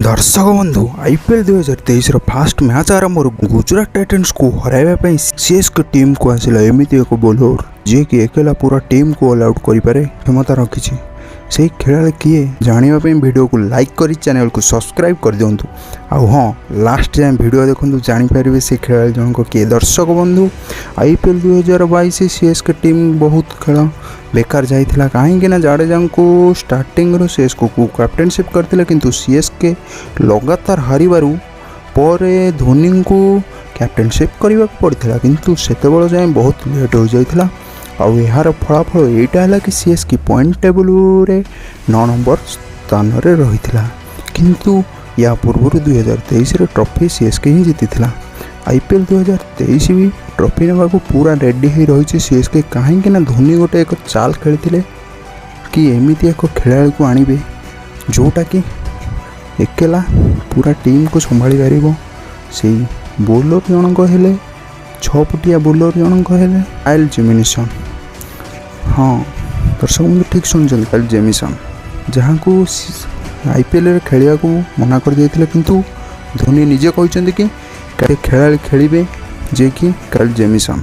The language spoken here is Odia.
ଦର୍ଶକ ବନ୍ଧୁ, ଆଇପିଏଲ୍ 2023ର ଫାଷ୍ଟ ମ୍ୟାଚ୍ ଆରମ୍ଭରୁ ଗୁଜୁରାଟ ଟାଇଟନ୍ସକୁ ହରାଇବା ପାଇଁ ସିଏସ୍କେ ଟିମ୍କୁ ଆସିଲା ଏମିତି ଏକ ବୋଲର, ଯିଏକି ଏକଲା ପୁରା ଟିମ୍କୁ ଅଲ୍ ଆଉଟ୍ କରିପାରେ କ୍ଷମତା ରଖିଛି। ସେଇ ଖେଳାଳି କିଏ ଜାଣିବା ପାଇଁ ଭିଡ଼ିଓକୁ ଲାଇକ୍ କରି ଚ୍ୟାନେଲକୁ ସବସ୍କ୍ରାଇବ୍ କରିଦିଅନ୍ତୁ। ଆଉ ହଁ, ଲାଷ୍ଟ ଯାଏଁ ଭିଡ଼ିଓ ଦେଖନ୍ତୁ, ଜାଣିପାରିବେ ସେ ଖେଳାଳି ଜଣକ କିଏ। ଦର୍ଶକ ବନ୍ଧୁ, ଆଇପିଏଲ୍ 2022 ସିଏସ୍କେ ଟିମ୍ ବହୁତ ଖେଳ ବେକାର ଯାଇଥିଲା, କାହିଁକି ନା ଜାଡ଼େଜାଙ୍କୁ ଷ୍ଟାର୍ଟିଂରୁ ସିଏସ୍କେକୁ କ୍ୟାପ୍ଟେନସିପ୍ କରିଥିଲେ। କିନ୍ତୁ ସିଏସ୍କେ ଲଗାତାର ହାରିବାରୁ ପରେ ଧୋନିଙ୍କୁ କ୍ୟାପ୍ଟେନସିପ୍ କରିବାକୁ ପଡ଼ିଥିଲା। କିନ୍ତୁ ସେତେବେଳେ ଯାଏଁ ବହୁତ ଲେଟ୍ ହୋଇଯାଇଥିଲା। ଆଉ ଏହାର ଫଳାଫଳ ଏଇଟା ହେଲା କି ସିଏସ୍କେ ପଏଣ୍ଟ ଟେବୁଲରେ 9 ନମ୍ବର ସ୍ଥାନରେ ରହିଥିଲା। କିନ୍ତୁ ୟା ପୂର୍ବରୁ 2023ରେ ଟ୍ରଫି ସିଏସ୍କେ ହିଁ ଜିତିଥିଲା। ଆଇପିଏଲ୍ 2023 ବି ଟ୍ରଫି ନେବାକୁ ପୁରା ରେଡ଼ି ହେଇ ରହିଛି ସିଏସ୍କେ, କାହିଁକି ନା ଧୋନି ଗୋଟେ ଏକ ଚାଲ ଖେଳିଥିଲେ କି ଏମିତି ଏକ ଖେଳାଳିକୁ ଆଣିବେ, ଯେଉଁଟାକି ଏକେଲା ପୁରା ଟିମ୍କୁ ସମ୍ଭାଳି ପାରିବ। ସେଇ ବୋଲର ଜଣକ ହେଲେ, 6 ଫୁଟିଆ ବୋଲର ଜଣକ ହେଲେ କାଇଲ୍ ଜେମିସନ୍। ହଁ ଦର୍ଶକ ବନ୍ଧୁ, ଠିକ୍ ଶୁଣିଛନ୍ତି, କାଇଲ୍ ଜେମିସନ୍, ଯାହାକୁ ଆଇପିଏଲ୍ରେ ଖେଳିବାକୁ ମନା କରିଦେଇଥିଲେ। କିନ୍ତୁ ଧୋନି ନିଜେ କହିଛନ୍ତି କି ଖେଳାଳି ଖେଳିବେ, ଯିଏକି କାଇଲ୍ ଜେମିସନ୍।